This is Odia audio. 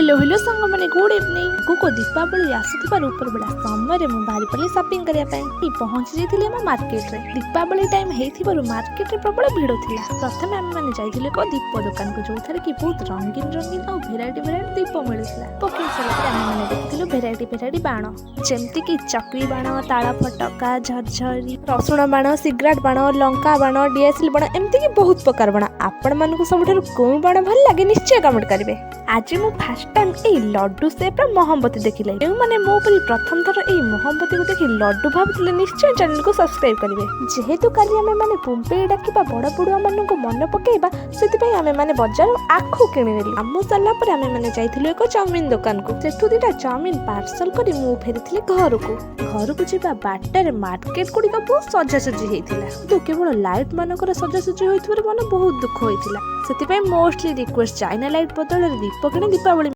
ହ୍ୟାଲୋ ହ୍ୟାଲୋ ସାଙ୍ଗମାନେ, ଗୁଡ୍ ଇଭିନିଂ। ଆଗକୁ ଦୀପାବଳି ଆସୁଥିବାରୁ ଉପରବେଳା ସମୟରେ ମୁଁ ବାହାରି ପଡ଼ିଲି ସପିଂ କରିବା ପାଇଁ। ପହଞ୍ଚି ଯାଇଥିଲି ଆମ ମାର୍କେଟରେ। ଦୀପାବଳି ଟାଇମ୍ ହେଇଥିବାରୁ ମାର୍କେଟରେ ପ୍ରବଳ ଭିଡ଼ ଥିଲା। ପ୍ରଥମେ ଆମେମାନେ ଯାଇଥିଲୁ ଏକ ଦୀପ ଦୋକାନକୁ, ଯୋଉଥିରେ କି ବହୁତ ରଙ୍ଗୀନ ରଙ୍ଗୀନ ଆଉ ଭେରାଇଟି ଭେରାଇଟି ଦୀପ ମିଳୁଥିଲା। ଦୀପ କିଣି ସାରିଲା ପରେ ଆମେମାନେ ଦେଖିଥିଲୁ ଭେରାଇଟି ଭେରାଇଟି ବାଣ, ଯେମିତିକି ଚକ୍ରି ବାଣ, ତାଳ ଫଟକା, ଝରଝରି, ରସୁଣ ବାଣ, ସିଗାରେଟ ବାଣ, ଲଙ୍କା ବାଣ, ଡିଆସିଲ ବାଣ, ଏମିତିକି ବହୁତ ପ୍ରକାର ବାଣ। ଆପଣମାନଙ୍କୁ ସବୁଠାରୁ କେଉଁ ବାଣ ଭଲ ଲାଗେ, ନିଶ୍ଚୟ କମେଣ୍ଟ କରିବେ। ଆଜି ମୁଁ ଫାର୍ଷ୍ଟ ଟାଇମ୍ ଏଇ ଲଡୁ ସେପ୍ର ମହମବତୀ ଦେଖିଲି। ଯେଉଁମାନେ ମୋ ପରି ପ୍ରଥମ ଥର ଏଇ ମହମବତୀକୁ ଦେଖି ଲଡୁ ଭାବୁଥିଲେ, ନିଶ୍ଚୟ ଚ୍ୟାନେଲକୁ ସବସ୍କ୍ରାଇବ୍ କରିବେ। ଯେହେତୁ କାଲି ଆମେମାନେ ପୁମ୍ପେଇ ଡାକିବା, ବଡ଼ ବଡ଼ୁଆମାନଙ୍କୁ ମନେ ପକେଇବା, ସେଥିପାଇଁ ଆମେମାନେ ବଜାରରୁ ଆଖୁ କିଣିନେଲୁ। କାମ ସରିଲା ପରେ ଆମେମାନେ ଯାଇଥିଲୁ ଏକ ଚାଉମିନ ଦୋକାନକୁ। ସେଠୁ ଦିଟା ଚାଉମିନ ପାର୍ସଲ କରି ମୁଁ ଫେରିଥିଲି ଘରକୁ। ଘରକୁ ଯିବା ବାଟରେ ମାର୍କେଟ ଗୁଡ଼ିକ ବହୁତ ସଜାସଜି ହେଇଥିଲା, କିନ୍ତୁ କେବଳ ଲାଇଟ୍ ମାନଙ୍କର ସଜାସଜି ହୋଇଥିବାରୁ ମନ ବହୁତ ଦୁଃଖ ହୋଇଥିଲା। ସେଥିପାଇଁ ମୋଷ୍ଟଲି ରିକ୍ୱେଷ୍ଟ, ଚାଇନା ଲାଇଟ୍ ବଦଳରେ ଦୀପ କିଣି ଦୀପାବଳି